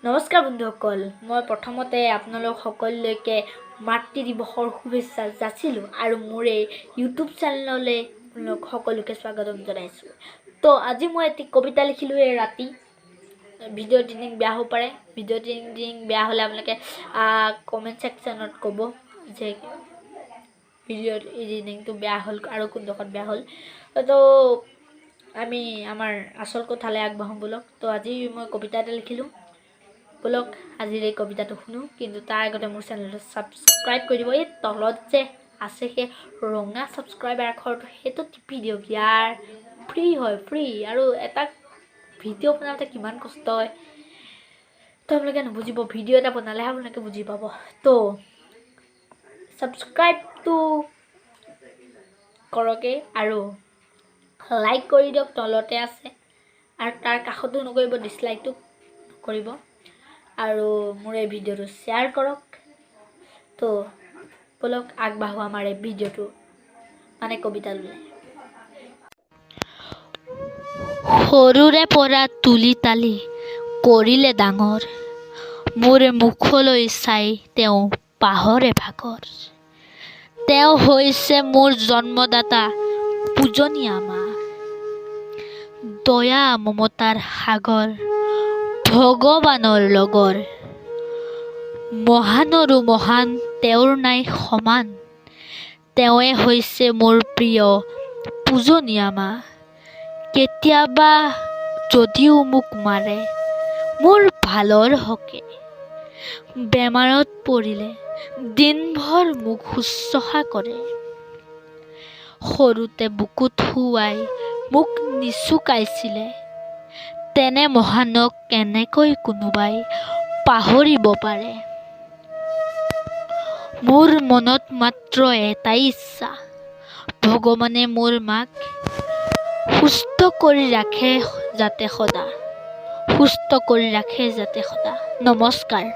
নমস্কাৰ বন্ধুসকল, মই প্ৰথমতে আপোনালোক সকলোলৈকে মাতৃ দিৱসৰ শুভেচ্ছা যাচিলোঁ আৰু মোৰ এই ইউটিউব চেনেললৈ আপোনালোক সকলোকে স্বাগতম জনাইছোঁ। তো আজি মই এটি কবিতা লিখিলোঁ এই ৰাতি। ভিডিঅ' এডিটিং বেয়া হ'ব পাৰে। ভিডিঅ' এডিটিং বেয়া হ'লে আপোনালোকে কমেণ্ট ছেকশ্যনত ক'ব যে ভিডিঅ' এডিটিংটো বেয়া হ'ল আৰু কোনডোখৰত বেয়া হ'ল। তো আমি আমাৰ আচল কথালৈ আগবাঢ়োঁ ব'লক। তো আজি মই কবিতা এটা লিখিলোঁ। ব'লক, আজিৰ এই কবিতাটো শুনো। কিন্তু তাৰ আগতে মোৰ চেনেলটো ছাবস্ক্ৰাইব কৰি দিব। এই তলত যে আছে সেই ৰঙা ছাবস্ক্ৰাইব আখৰটো, সেইটো টিপি দিয়ক ইয়াৰ। ফ্ৰী হয়, ফ্ৰী। আৰু এটা ভিডিঅ' বনাওঁতে কিমান কষ্ট হয় তো আপোনালোকে নুবুজিব। ভিডিঅ' এটা বনালেহে আপোনালোকে বুজি পাব। তো ছাবস্ক্ৰাইবটো কৰকেই আৰু লাইক কৰি দিয়ক, তলতে আছে। আৰু তাৰ কাষতো নকৰিব, ডিছলাইকটো নকৰিব। আৰু মোৰ এই ভিডিঅ'টো শ্বেয়াৰ কৰক। তো ব'লক, আগবাঢ়ো আমাৰ এই ভিডিঅ'টো, মানে কবিতাটোলৈ। সৰুৰে পৰা তুলি তালি কৰিলে ডাঙৰ, মোৰ মুখলৈ চাই তেওঁ পাহৰে ভাগৰ। তেওঁ হৈছে মোৰ জন্মদাতা পূজনীয়া মা, দয়া মমতাৰ সাগৰ, ভগৱানৰ লগৰ। মহানৰো মহান, তেওঁৰ নাই সমান। তেওঁৱে হৈছে মোৰ প্ৰিয় পূজনীয়া মা। কেতিয়াবা যদিও মোক মাৰে মোৰ ভালৰ হকে, বেমাৰত পৰিলে দিনভৰ মোক শুশ্ৰূষা কৰে। সৰুতে বুকুত শুৱাই মোক নিচুকাইছিলে। তেনে মহানক কেনেকৈ কোনোবাই পাহৰিব পাৰে? মোৰ মনত মাত্ৰ এটাই ইচ্ছা, ভগৱানে মোৰ মাক সুস্থ কৰি ৰাখে যাতে সদা, সুস্থ কৰি ৰাখে যাতে সদা। নমস্কাৰ।